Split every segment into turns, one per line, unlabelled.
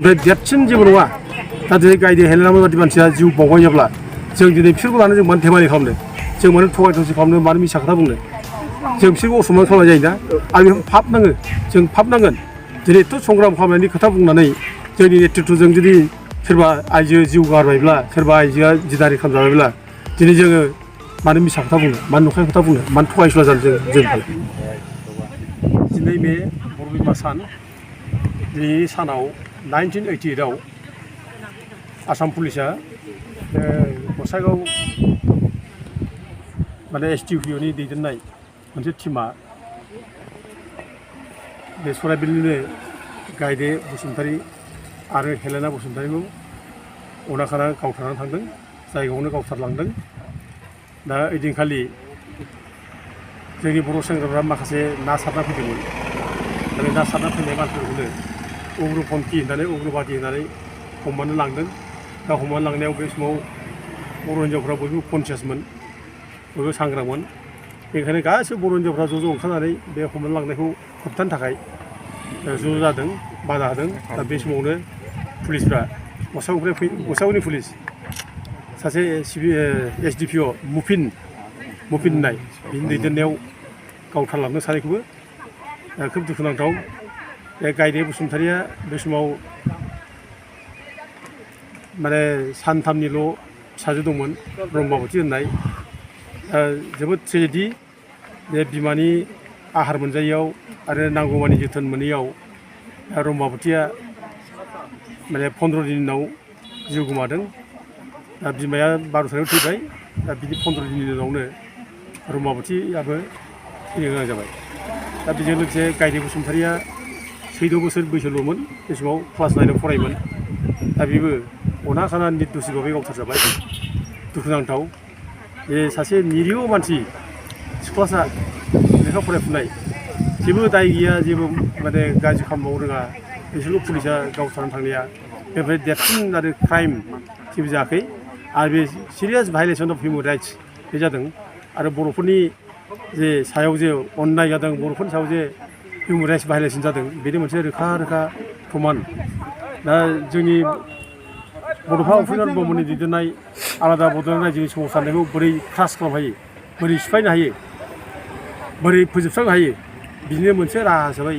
ओमफ्राय देरसिन जेबो नङा दा दिनै गायदे हेलेना बायदि मानसिया जिउ बावगायोब्ला जों दिनै बिसोरखौ लानानै जों मानो धेमालि खालामनो जों मानो थगाय थसि खालामनो मानो मिसा खोथा बुंनो जों बिसोरखौ असमान खालामनाय जायोना आरो बेखौ फाब नाङो जों फाब नांगोन दिनै एथ' संग्राम खालामनायनि खोथा बुंनानै जोंनि नेतृत्वजों जुदि सोरबा आइजो जिउ गारबायब्ला सोरबा आइजोआ जिनाहारि खालामजाबायब्ला दिनै जोङो मानो मिसा खोथा बुंनो मानो नंखाय खोथा बुंनो मानो थगायसुला जानो जों दिनै बे बर' बिमा सान दिनैनि सानाव 1988आव आसाम पुलिसा गसाइगाव माने SDPOनि दैदेननाय मोनसे टिमा बे सराइबिलनिनो गायदे बसुमतारी आरो हेलेना बसुमतारीखौ अनाखाना गावथारनानै थांदों जायगायावनो गावथारलांदों दा ओइदिनखालि जोंनि बर' सेंग्राफ्रा माखासे ना सारना फैदोंमोन दा बे ना सारना फैनाय मानसिफोरखौनो उग्रपन्थी होननानै उग्रबादि होननानै हमनानै लांदों दा हमनानै लांनायाव बे समाव बर' हिन्जावफ्रा बयबो कनसियासमोन बयबो सांग्रांमोन बेनिखायनो गासैबो बर' हिन्जावफ्रा ज' ओंखारनानै बे हमनानै लांनायखौ होबथानो थाखाय ज' जादों बादा होदों दा बे समावनो पुलिसफ्रा गसाइगावनि पुलिस सासे SDPO मुफिन होननाय बिनि दैदेननायाव गावथारलांदों सानैखौबो खोब दुखुनांथाव बे गायदे बसुमतारीया बे समाव माने सानथामनिल' फिसाजो दंमोन ब्रह्माबती होननाय जोबोद ट्रेजेडि बे बिमानि आहार मोनजायैयाव आरो नांगौमानि जोथोन मोनैयाव ब्रह्माबतीया माने 15 दिननि उनाव जिउ गोमादों दा बिमाया 12 थैबाय दा बिनि 15 दिननि उनावनो ब्रह्माबतीयाबो थैनो गोनां जाबाय दा बेजों लोगोसे गायदे बसुमतारीया 14 बोसोर बैसोल'मोन बे समाव क्लास 9आव फरायोमोन दा बेबो अनाखाना निर्दोषि भाबै गावथारजाबाय दुखुनांथाव बे सासे निरिह मानसि सिख्लासा लेखा फरायफुनाय जेबो दाय गैया जेबो माने गाज्रि खामानि मावनो रोङा बिसोरखौ पुलिसा गावथारनानै थांनाया बेनिफ्राय देरसिन आरो क्राइम जेबो जायाखै आरो बे सिरियास भायलेसन अफ हिउमेन राइट्स बे जादों आरो बर'फोरनि जे सायाव जे अननाय जादों बर'फोरनि सायाव जे हिउमेन राइट्स भायलेसन जादों बेनि मोनसे रोखा प्रमान दा जोंनि बड'फा उपेन्द्र ब्रह्मनि दैदेननाय आलादा बड'लेण्ड रायजोनि सोमावसारनायखौ बोरै क्रास खालामनो हायो बोरै सिफायनो हायो बोरै फोजोबस्रांनो हायो बिदिनो मोनसे राहा हिसाबै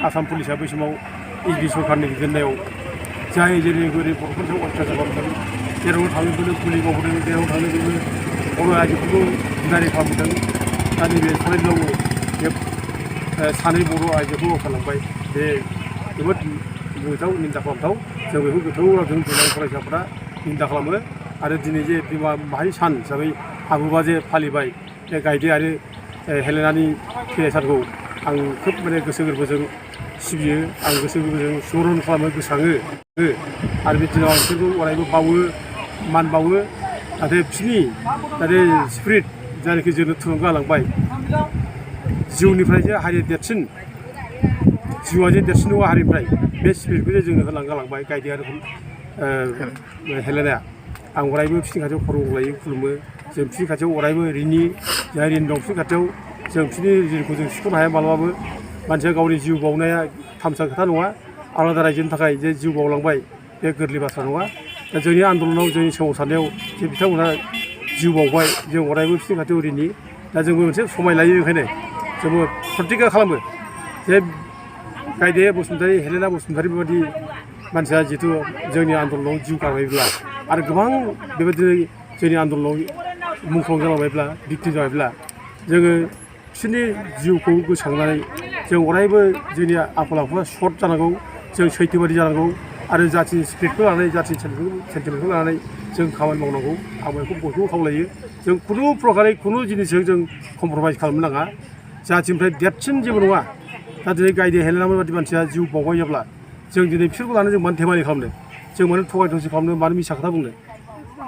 आसाम पुलिसा बै समाव SB सरकारनि दैदेननायाव जाय जेरै बर'फोरनि सायाव अत्याचार खालामदों जेरावनो थाङो बेनो गुलि गावबोदों जेराव थाङो बेनो बर' आइजोफोरखौ जिनाहारि खालामदों दा नैबे सराइबिलाव बे सानै बर' आइजोखौ गावथारलांबाय बे जोबोद गोथाव निन्दा खालामथाव जों बेखौ गोथौ रावजों जोंनि फरायसाफोरा निन्दा खालामो आरो दिनै जे बिमा माहारि सान हिसाबै आबुबा जे फालिबाय बे गायदे आरो हेलेनानि थैनाय सानखौ आं खोब माने गोसो गोरबोजों सिबियो आं गोसो गोरबोजों स्मरन खालामो गोसोखाङो आरो बे दिनाव आं बिसोरखौ अरायबो बावो मान बावो जाहाथे बिसोरनि जाहाथे स्पिरिट जायनाखि जोंनो थुलुंगा होलांबाय जिउनिफ्राय जे हारिया देरसिन जिउआ जे देरसिन नङा हारिनिफ्राय बे स्पिरिटखौ जे जोंनो होलांबाय गायदे आरो हेलेनाया आं अरायबो बिसोरनि खाथियाव खर' गंग्लायै खुलुमो जों बिसोरनि खाथियाव अरायबो रिनि जाय रिन दं बिसोरनि खाथियाव जों बिसोरनि रिनखौ जों सुख'नो हाया मालाबाबो मानसिया गावनि जिउ बावनाया थामसा खोथा नङा आलादा रायजोनि थाखाय जे जिउ बावलांबाय बे गोरलै बाथ्रा नङा दा जोंनि आन्दलनाव जोंनि सोमावसारनायाव जे बिथांमोनहा जिउ बावबाय जों अरायबो बिसोरनि खाथियाव रिनि दा जोंबो मोनसे समाय लायो ओंखायनो जोंबो प्रतिज्ञा खालामो जे गायदे बसुमतारी हेलेना बसुमतारी बेबायदि मानसिया जिथु जोंनि आन्दलनाव जिउ गारबायब्ला आरो गोबां बेबायदिनो जोंनि आन्दलनाव मुंख्लं जालांबायब्ला भिक्टिम जाबायब्ला जोङो बिसोरनि जिउखौ गोसोखांनानै जों अरायबो जोंनि आखल आखुआ सर्ट जानांगौ जों सैथोबादि जानांगौ आरो जाथिनि स्पिरिटखौ लानानै जाथिनि सेन्टिमेन्टखौ लानानै जों खामानि मावनांगौ आं बेखौ बयखौबो खावलायो जों खुनु प्रकारै खुनु जिनिसजों जों कमप्रमाइज खालामनो नाङा जाथिनिफ्राय देरसिन जेबो नङा दा दिनै गायदे हेलेना बायदि मानसिया जिउ बावगायोब्ला जों दिनै बिसोरखौ लानानै जों मानो धेमालि खालामनो जों मानो थगाय थसि खालामनो मानो मिसा खोथा बुंनो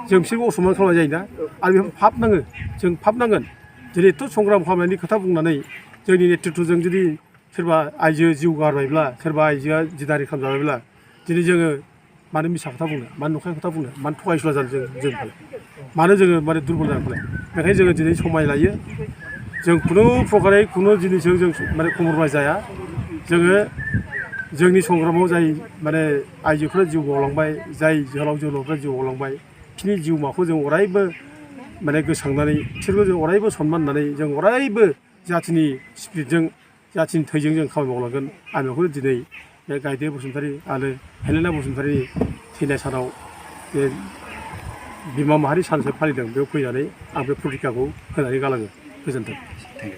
जों बिसोरखौ असमान खालामनाय जायोना आरो बेखौ फाब नाङो जों फाब नांगोन दिनै एथ' संग्राम खालामनायनि खोथा बुंनानै जोंनि नेतृत्वजों जुदि सोरबा आइजो जिउ गारबायब्ला सोरबा आइजोआ जिनाहारि खालामजाबायब्ला दिनै जोङो मानो मिसा खोथा बुंनो मानो नंखाय खोथा बुंनो मानो थगायसुला जानो जों मानो जोङो माने दुरबल जानो बेखायनो जोङो दिनै समाय लायो जों खुनु प्रकारै खुनु जिनिसजों जों माने कमप्रमाइज जाया जोङो जोंनि संग्रामाव जाय माने आइजोफ्रा जिउ बावलांबाय जाय जोहोलाव जोहोलावफ्रा जिउ बावलांबाय बिसोरनि जिउमाखौ जों अरायबो माने गोसोखांनानै बिसोरखौ जों अरायबो सनमान होनानै जों अरायबो जाथिनि स्पिरिटजों जाथिनि थैजों जों खामानि मावलांगोन आं बेखौनो दिनै बे गायदे बसुमतारी आरो हेलेना बसुमतारीनि थैनाय सानाव बे बिमा माहारि सान हिसाबै फालिदों बेयाव फैनानै आं बे प्रतिज्ञाखौ होनानै गालाङो। गोजोन्थों।